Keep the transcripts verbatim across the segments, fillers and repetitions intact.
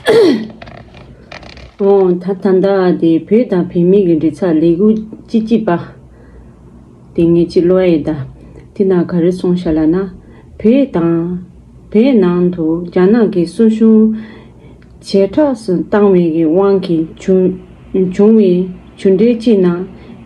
འོ་ད་ད་ལྟ་དེ་བོད་དང་བོད་མི་གི་འབྲེལ་ཚགས་ལས་འགུལ་ཅི་ཅི་པ། དེ་ངས་ཅི་ལོ་ཡི་ད། དེ་ན་ག་རེ་སོང་ཤག་ལབ་ན། བོད་དང་། བོད་ནང་དུ་རྒྱ་ནག་གི་སྲིད་གཞུང་ཇེ་དྲག་སུ་བཏང་བའི་གི་དབང་གིས་བྱུང་བྱུང་བའི་གྲུབ་འབྲས་གཅིག་ནང་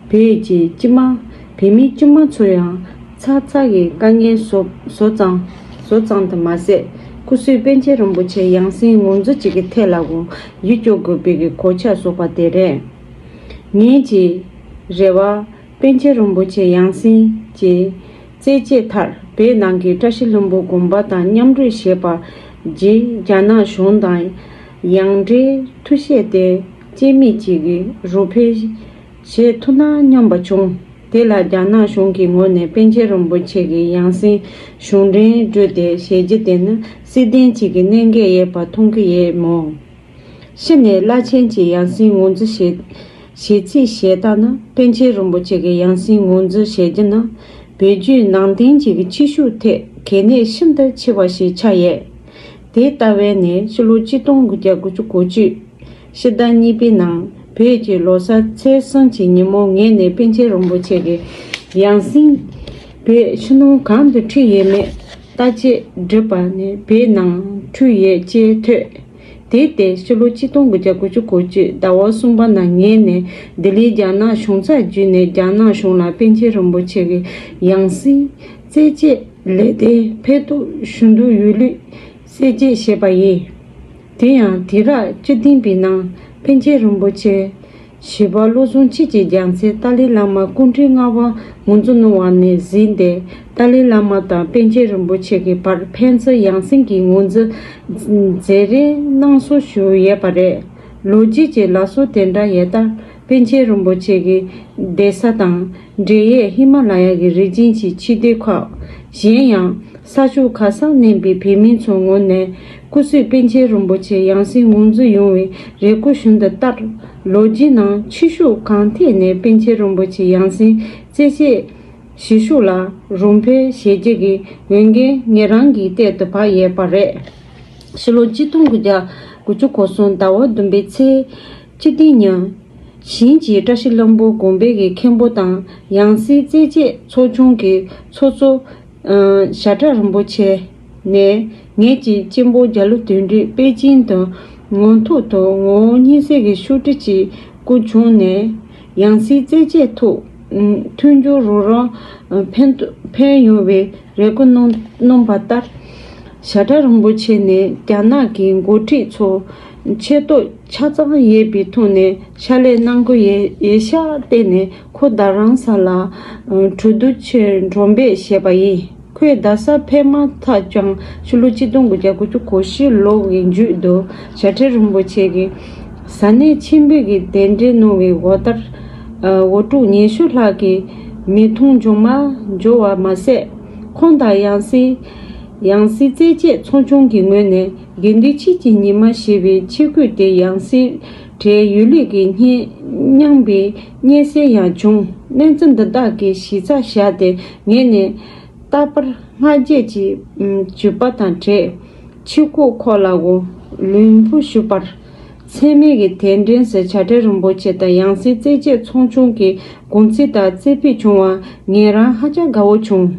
བོད་ཀྱི་སྤྱི་དམངས་བོད་མི་དཀྱུས་མ་ཚོ་ཡང་ཚ་ཚ་གི་དཀའ་ངལ་བཟོ་བཟོ་ཙང་བཟོ་ཙང་དུ་མ་ཟད། སྐུ་གཟུགས་པཎ་ཆེན་རིན་པོ་ཆེ་ཡང་སྲིད་ངོས་འཛིན་གཅིག་གི་ཐད་ལ་གོ་ཡིད་སྐྱོ་དགོས་པའི་གི་གོ་ཆ་བཟོ་བ་དེ་རེད། ངེད་ཀྱི་རེ་བ། པཎ་ཆེན་རིན་པོ་ཆེ་ཡང་སྲིད་ཀྱི་རྩད་གཅོད་མཐར་བོད་ནང་གི་བཀྲ་ཤིས་ལྷུན་པོ་དགོན་པ་དང་མཉམ་འབྲེལ་བྱས་པ་བརྒྱུད་རྒྱ་ནག་གཞུང་དང་ཡང་འབྲེལ་མཐུད་བྱས་ཏེ་རྩིས་མེད་ཅིག་གི་རུ་འཕེན་བྱེད་ཐུབ་ན་སྙམ་པ་བྱུང་། དེ་ལ་རྒྱ་ནག་གཞུང་གི་ངོས་ནས་པཎ་ཆེན་རིན་པོ་ཆེ་གི་ཡང་སྲིད་གཞུང་འབྲེལ་བསྒྲུབས་ཏེ་བྱས་རྗེས་དེ་ནི་སྲིད་དོན་ཅིག་གི་གནད་འགག་ཡོད་པ་མཐོང་གི་ཡོད་མོད། ཕྱི་ནས་བླ་ཆེན་གྱི་ཡང་སྲིད་ངོས་འཛིན་བྱེད་བྱེད་རྩིས་བྱས་ལྟར་ན། པཎ་ཆེན་རིན་པོ་ཆེ་གི་ཡང་སྲིད་ངོས་འཛིན་བྱེད་རྒྱུ་ནི་བོད་བརྒྱུད་ནང་བསྟན་གྱི་ཕྱིར་བཤོལ་ཐད་གལ་གནད་ཤིན་ཏུ་ཆེ་བ་ཞིག་ཆགས་ཡོད། དེ་ལྟ་བས་ནས་ཕྱི་ལོ་ཆིག་སྟོང་དགུ་བརྒྱ་དགུ་བཅུ་གོ་གཅིག་ཕྱི་ཟླ་གཉིས་པའི་ནང་བོད་ཀྱི་ལོ་གསར་ཚེས་གསུམ་གྱི་ཉིན་མོ་ངོས་ནས་པཎ་ཆེན་རིན་པོ་ཆེ་གི་ཡང་སྲིད་བོད་ཕྱི་ནང་གང་དུ་འཁྲུངས་ཡོད་མེད་བརྟག་དཔྱད་བསྒྲུབས་པ་ནས་བོད་ནང་འཁྲུངས་ཡོད་ཅེས་ཐོས། དེ་ལྟར་ཕྱི་ལོ་ཆིག་སྟོང་དགུ་བརྒྱ་དགུ་བཅུ་གོ་གཅིག་ཟླ་བ་གསུམ་པ་ནང་ངོས་ནས་ལྡི་ལིའི་རྒྱ་ནག་གཞུང་ཚབ་བརྒྱུད་ནས་རྒྱ་ནག་གཞུང་ལ་པཎ་ཆེན་རིན་པོ་ཆེ་གི་ཡང་སྲིད་རྩད་གཅོད་ལས་དོན་ཕན་ཐོགས་ཞུ་འདོད་ཡོད་ལུགས་གསལ་བརྗོད་བྱས་པ་ཡིན། དེ་ཡང་དུས་རབས་བཅུ་བདུན་པའི་ནང་པཎ་ཆེན་རིན་པོ་ཆེ་བཞི་པ་བློ་བཟང་ཆོས་ཀྱི་རྒྱལ་མཚན་ཏཱ་ལའི་བླ་མ་སྐུ་ཕྲེང་ལྔ་པ་ངོས་འཛིན་གནང་བ་ནས་གཟིགས་ཏེ། ཏཱ་ལའི་བླ་མ་དང་པཎ་ཆེན་རིན་པོ་ཆེ་གི་བར་ཕན་ཚུན་ཡང་སྲིད་ཀྱི་ངོས་འཛིན་མཛད་རེས་གནང་སྲོལ་ཞིག་ཡོད་པ་རེད། ལོ་རྒྱུས་ཀྱི་ལུགས་སྲོལ་དེ་འདྲ་ཡོད་སྟབས། པཎ་ཆེན་རིན་པོ་ཆེ་གི་གདན་ས་དང་འབྲེལ་ཡོད་ཧི་མ་ལ་ཡ་གི་རི་རྒྱུད་ཀྱི་ཆོས་སྡེ་ཁག་གཞན་ཡང་ས་ཕྱོགས་ག་སར་གནས་པའི་བོད་མི་ཚོའི་ངོས་ནས་སྐུ་གཟུགས་པཎ་ཆེན་རིན་པོ་ཆེ་ཡང་སྲིད་ངོས་འཛིན་ཡོང་བའི་རེ་སྐུལ་ཞུ་འདི་ལྟར། ལོ་རྒྱུས་ནང་ཆོས་ཕྱོགས་གང་ཐད་ནས་པཎ་ཆེན་རིན་པོ་ཆེ་ཡང་སྲིད་རྩད་གཅོད་བྱེད་ཕྱོགས་ལ་རུ་འཕེན་བྱེད་རྒྱུ་གི་འོས་འགན་ངེད་རང་གི་སྟེང་དུ་བབས་ཡོད་པ་རེད། ཕྱི་ལོ་ཆིག་སྟོང་དགུ་བརྒྱ་དགུ་བཅུ་གོ་གསུམ་ཟླ་བ་བདུན་པའི་ཚེས་བཅུ་བདུན་ཉིན། ཞིང་ཆེན་བཀྲ་ཤིས་ལྷུན་པོ་དགོན་པའི་གི་མཁན་པོ་དང་ཡང་སྲིད་རྩད་གཅོད་ཚོགས་ཆུང་གི་ཚོགས་གཙོ་ཨ་ཞྭ་ཁྲ་རིན་པོ་ཆེ་ནས་ངེད་ཀྱི་གཅེན་པོ་རྒྱ་ལོ་དོན་གྲུབ་པེ་ཅིན་དུ་ངོ་ཐུག་ཏུ་ངོ་བོ་སྙན་སེང་གི་ཤོག་དྲིལ་ཅིག་བསྐུར་བྱུང་ནས། ཡང་སྲིད་རྩད་གཅོད་ཐོག་མཐུན་འགྱུར་རོགས་རམ་ཕན་ཕན་ཡོང་བའི་རེ་སྐུལ་གནང་གནང་བ་ལྟར། ཞྭ་ཁྲ་རིན་པོ་ཆེ་ནས་རྒྱ་ནག་གི་འགོ་ཁྲིད་ཚོ་ཆེ་བསྟོད་ཆ་ཚང་ཡོད་པའི་ཐོག་ནས་ཕྱག་ལས་གནང་གི་ཡོད་ཡོད་ཤག་བརྟེན་ནས་ཁོ་རྡ་རམ་ས་ལར་གྲོས་བསྡུར་ཆེད་གྲོས་འབུལ་བྱས་པ་ཡིན། ཁོས་རྡ་སར་ཕེབས་མ་ཐག་ཀྱང་ཕྱི་ལོ་ཆིག་སྟོང་དགུ་བརྒྱ་དགུ་བཅུ་གོ་བཞི་ལོ་གི་མཇུག་ཏུ་ཞྭ་ཁྲ་རིན་པོ་ཆེ་གིས་ས་གནས་ཆེན་པོའི་གི་གདན་འདྲེན་གནང་བའི་འོད་སྟར་འོད་སྤྲོ་ཉི་ཤུ་ལྷག་གི་མིག་མཐོང་ལྗོངས་མ་འབྱོར་བ་མ་ཟད། ཁོང་དང་ཡང་སྲིད་ཡང་སྲིད་རྩད་གཅོད་ཚོགས་ཆུང་གི་ངོས་ནས་དགེ་འདུན་ཆོས་ཀྱི་ཉི་མ་ཞེས་པའི་ཆས་གོས་དེ་ཡང་སྲིད་གྲས་ཡོད་ལུགས་ཀྱི་སྙན་སྙན་པའི་སྙན་གསན་ཡང་བྱུང་། གནས་ཚུལ་འདི་དག་གི་གཞི་རྩར་བཞག་སྟེ་ངེད་ནས་རྟག་པར་སྔ་རྗེས་ཀྱི་བརྒྱུད་པ་དང་འབྲེལ་ཆས་གོས་ཁོག་ལ་འོ་ལུས་པོ་ཞུགས་པར། མཚན་སྨད་ཀྱི་གདན་འདྲེན་སུ་ཞྭ་ཁྲ་རིན་པོ་ཆེ་དང་ཡང་སྲིད་རྩད་གཅོད་ཚོགས་ཆུང་གི་དགོངས་ཚུལ་ལྟར་རྩད་ཕུད་བྱུང་བ་ངེད་རང་ཧ་ཅང་དགའ་བོ་བྱུང་།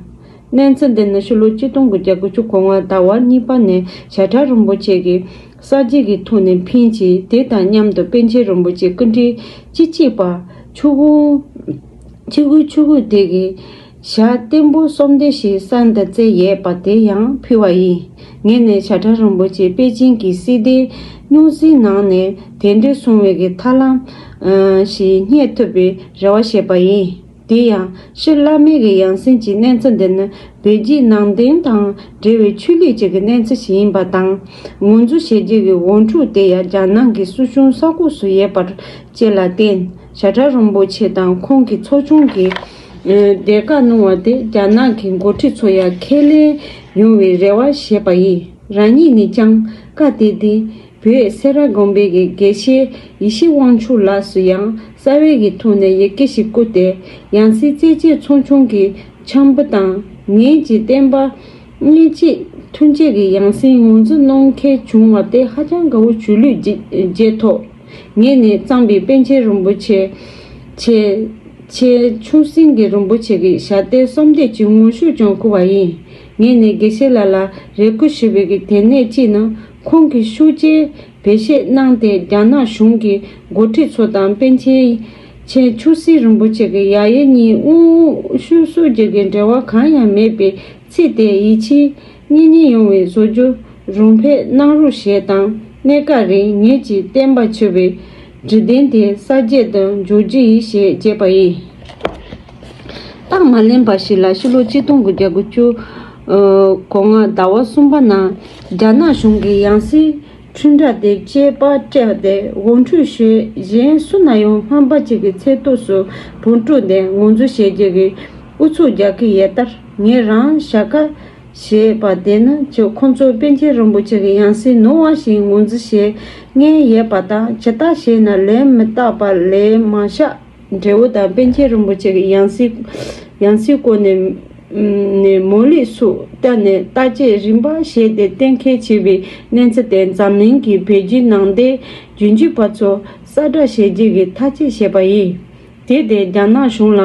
གནས་ཚུལ་འདི་ནི་ཕྱི་ལོ་ཆིག་སྟོང་དགུ་བརྒྱ་དགུ་བཅུ་གོ་ལྔ་ཟླ་བ་གཉིས་པ་ནས་ཞྭ་ཁྲ་རིན་པོ་ཆེ་གིས་གསར་བརྗེ་གི་ཐོག་ནས་ཕུལ་ཅིང་། དེ་དང་མཉམ་དུ་པཎ་ཆེན་རིན་པོ་ཆེ་སྐུ་ཕྲེང་བཅུ་གཅིག་པ་ཆུ་བོ་ཆུ་བོ་ཆུ་བོ་དེ་གི་ཞྭ་བརྟན་པོ་གསོལ་འདེབས་ཤིག་གསར་དུ་བསྩལ་ཡོད་པ་དེ་ཡང་ཕུལ་བ་ཡིན། ངེད་ནས་ཞྭ་ཁྲ་རིན་པོ་ཆེ་པེ་ཅིན་གྱི་སྲིད་དོན་རྙོག་ཟིང་ནང་ནས་དོན་འགྲུབ་སོང་བའི་གི་ཐབས་ལམ་ཞིག་རྙེད་ཐུབ་པའི་རེ་བ་བྱས་པ་ཡིན། དེ་ཡང་ཕྱི་བླ་མའི་གི་ཡང་སྲིད་ཀྱི་གནས་ཚུལ་འདི་ནི་བོད་བརྒྱུད་ནང་བསྟན་དང་འབྲེལ་བའི་ཆོས་ལུགས་ཅིག་གི་གནས་ཚུལ་ཞིག་ཡིན་པ་དང་། ངོས་འཛིན་བྱེད་རྒྱུ་གི་འོས་འཕྲོ་དེ་ཡང་རྒྱ་ནག་གི་སྲིད་གཞུང་ས་ཁོངས་སུ་ཡོད་པར་བཅས་ལ་བརྟེན། ཞྭ་ཁྲ་རིན་པོ་ཆེ་དང་ཁོང་གི་ཚོགས་ཆུང་གིས་ཨ་ལས་ཀ་གནང་བ་དེ་རྒྱ་ནག་གི་འགོ་ཁྲིད་ཚོ་ཡང་ཁས་ལེན་ཡོང་བའི་རེ་བ་བྱས་པ་ཡིན། རང་ཉིད་ནས་ཀྱང་སྐབས་དེ་དུས་བོད་སེ་ར་དགོན་པའི་གི་དགེ་བཤེས་ཡེ་ཤེས་དབང་ཕྱུག་ལགས་སུ་ཡང་རྩ་བའི་གི་ཐོག་ནས་ཡི་གེ་ཞིག་བསྐུར་ཏེ། ཡང་སྲིད་རྩད་གཅོད་ཚོགས་ཆུང་གི་འཆར་འབུལ་དང་ངེད་ཀྱི་བསྟན་པ་ སྔོན་ཆད་ཐུན་ཆད་ཀྱི་ཡང་སྲིད་ངོས་འཛིན་གནང་མཁན་བྱུང་བ་དེ་ཧ་ཅང་དགའ་བོ་བྱུང་། ལོ་རྒྱུས་བརྗེད་ཐོག་ངེད་ནས་བརྩམས་པའི་པཎ་ཆེན་རིན་པོ་ཆེ་ཆེ་ཆེ་ཆུང་སྲིང་གི་རིན་པོ་ཆེ་གི་ཞལ་ཏའི་གསོལ་འདེབས་ཀྱི་དངོས་ཤུགས་ཀྱང་བསྐུར་བ་ཡིན། ངེད་ནས་དགེ་བཤེས་ལགས་ལ་རེ་སྐུལ་ཞུས་པའི་གི་དེ་ནས་ཅིག་ནང་ཁོང་གིས་ཤུགས་ཆེ་བེད་སྤྱོད་གནང་སྟེ། རྒྱ་ནག་གཞུང་གི་འགོ་ཁྲིད་ཚོ་དང་པཎ་ཆེན་ཆེ་ཆུང་སྲིང་རིན་པོ་ཆེ་གི་ཡབ་ཡུམ་གཉིས་དབུ་ཤུགས་སོགས་ཀྱི་འབྲེལ་བ་གང་ཡང་མེད་པའི་ཚིག་དེ་ཡིད་ཆེས་གཉིས་གཉིས་ཡོང་བའི་བཟོ་རྒྱུ་རོགས་ཕན་གནང་རོགས་ཞེས་དང་། གནས་སྐབས་རིང་ངེད་ཀྱི་བསྟན་པ་འཆོལ་བའི་དྲི་བདེན་དེ་གསར་བརྗེ་དུ་འཇུག་རྒྱུ་ཡིན་ཞེས་བརྗོད་པ་ཡིན། རྟགས་མ་ལེན་པ་ཞིག་ལ་ཕྱི་ལོ་ཆིག་སྟོང་དགུ་བརྒྱ་དགུ་བཅུ་གོ་ལྔ་ཟླ་བ་གསུམ་པ་ནང་རྒྱ་ནག་གཞུང་གིས་ཡང་སྲིད་འཕྲིན་ཕྲན་དེ་དཔྱད་པ་སྤྲད་དེ་དབང་སྒྱུར་ཞུས། གཞན་སུ་ན་ཡང་སྨན་པ་གཅིག་གི་ཚེ་ཐོག་སུ་བོད་ཕྲུག་དེ་ངོས་འཛིན་བྱེད་རྒྱུ་གི་ཨུ་ཚུགས་རྒྱག་གི་ཡོད་ལྟར། ངས་རང་ཞལ་ཁ་ཞེས་པ་དེ་ནི་ཁྱོད་ཁོང་ཚོ་པཎ་ཆེན་རིན་པོ་ཆེ་གི་ཡང་སྲིད་ནོར་བ་ཞིག་ངོས་འཛིན་བྱེད་མཁན་ཡོད་པ་དང་། ཇི་ལྟར་བྱས་ན་ལན་མི་བཏབ་པ་ལས་མ་བཞག་འབྲས་བུ་དང་། པཎ་ཆེན་རིན་པོ་ཆེ་གི་ཡང་སྲིད་ཡང་སྲིད་སྐོར་ནས་ནས་མོ་ལི་སུ་བལྟས་ནས་བརྟག་དཔྱད་རིམ་པ་བྱས་ཏེ་གཏན་འཁེལ་བྱས་པའི་གནས་ཚུལ་དེ་འཛམ་གླིང་གི་བོད་བརྒྱུད་ནང་བསྟན་རྒྱུན་གཅིག་པ་ཚོ་གསལ་བསྒྲགས་བྱེད་རྒྱུ་གི་ཐག་བཅད་བྱས་པ་ཡིན། དེ་དེ་རྒྱ་ནག་གཞུང་ལ་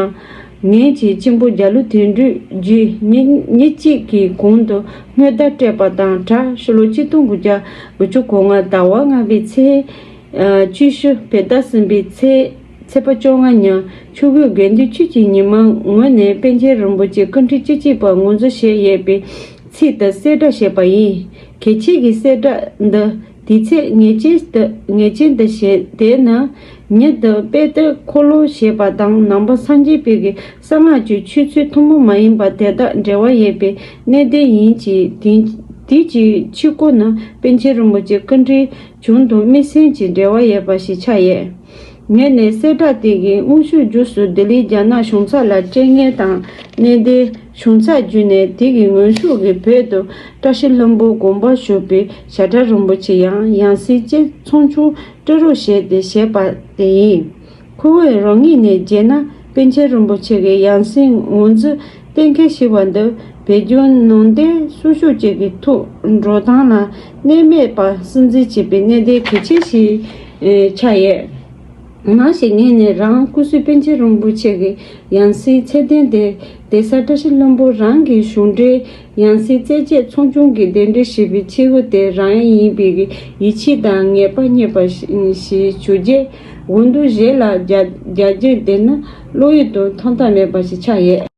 ངེད་ཀྱི་གཅེན་པོ་རྒྱ་ལོ་དོན་གྲུབ་རྒྱུད་ཉིན་ཉིན་གཅིག་གི་གོང་དུ་སྔོན་བརྡ་སྤྲད་པ་དང་སྦྲགས། ཕྱི་ལོ་ཆིག་སྟོང་དགུ་བརྒྱ་དགུ་བཅུ་གོ་ལྔ་ཟླ་བ་ལྔ་པའི་ཚེས་བཅུ་བཞི་བོད་ཟླ་གསུམ་པའི་ཚེས་ཚེས་པ་བཅོ་ལྔ་ཉིན་ཆུ་བོའི་དགེ་འདུན་ཆོས་ཀྱི་ཉི་མ་ངོས་ནས་པཎ་ཆེན་རིན་པོ་ཆེ་སྐུ་ཕྲེང་བཅུ་གཅིག་པ་ངོས་འཛིན་བྱས་ཡོད་པའི་ཚིག་དེ་གསལ་བསྒྲགས་བྱས་པ་ཡིན། གལ་ཆེ་གི་གསལ་བསྒྲགས་འདི་དུས་ཚོད་ངེས་ཅན་དུ་ངེས་ཅན་དུ་བྱས། དེས་ན་ཉིད་དུ་དཔེ་དེབ་འཁོར་ལོ་ཞེས་པ་དང་། ནང་པ་སངས་རྒྱས་པའི་གི་གསང་སྔགས་ཀྱི་ཆོས་ཚུལ་ཐུན་མོང་མ་ཡིན་པ་དེ་དག་འབྲེལ་བ་ཡོད་པའི་གནད་དོན་ཡིན་གྱི། དེ་དེ་གྱི་ཕྱི་སྐོར་ན་པཎ་ཆེན་རིན་པོ་ཆེ་སྐུ་ཕྲེང་བྱུང་དང་དམིགས་བསལ་གྱི་འབྲེལ་བ་ཡོད་པ་ཞིག་ཆགས་ཡོད། ངས་ནས་གསལ་བསྒྲགས་དེ་གི་དངོས་ཤུགས་བརྒྱུད་སུ་ལྡི་ལི་རྒྱ་ནག་གཞུང་ཚབ་ལ་སྤྲད་མཁན་དང་གནད་དོན་བྱུང་ཚར་བརྒྱུད་ནས། དེ་གི་དངོས་ཤུགས་ཀྱི་བོད་དུ་བཀྲ་ཤིས་ལྷུན་པོ་དགོངས་པ་ཞུ་བའི་ཞབས་ཁྲ་རིན་པོ་ཆེ་ཡང་ཡང་སྲིད་ཅེས་ཚོགས་ཆུང་སྤྲོད་རོགས་ཞེས་ཏེ་བྱས་པ་དེ་ཡིན། ཁོ་བོས་རང་ཉིད་ནས་བརྗོད་ན། པཎ་ཆེན་རིན་པོ་ཆེ་གི་ཡང་སྲིད་ངོས་འཛིན་གཏན་འཁེལ་ཞུས་པ་འདི་བོད་བརྒྱུད་ནང་བསྟན་སྲུང་སྐྱོབ་བཅས་ཀྱི་ཐོག་འགྲོ་སྟངས་ལ་གནས་མེད་པ་སྲིད་འཛིན་བྱེད་པའི་གནད་དོན་གལ་ཆེ་ཞིག་ཆགས་ཡོད། ནང་བཞིན་ངས་ནས་རང་སྐུ་གཟུགས་པཎ་ཆེན་རིན་པོ་ཆེ་གི་ཡང་སྲིད་ཚད་ལྡན་དེ་གདན་ས་བཀྲ་ཤིས་ལྷུན་པོ་རང་གི་གཞུང་འབྲེལ་ཡང་སྲིད་རྩད་གཅོད་ཚོགས་ཆུང་གིས་གདན་འདྲེན་ཞུས་པའི་ཆེད་དགོས་དེ་རང་ཡིན་པའི་ཡིད་ཆེས་དང་ངེས་པ་རྙེད་པ་ཞིག་བྱུང་རྗེས། འོ་འདུག་གཞན་ལ་རྒྱ་རྒྱ་རྒྱུ་དེ་ནི་བློ་ཡུལ་དུ་ཐོག་མཐའ་མེད་པ་ཞིག་ཆགས་ཡོད།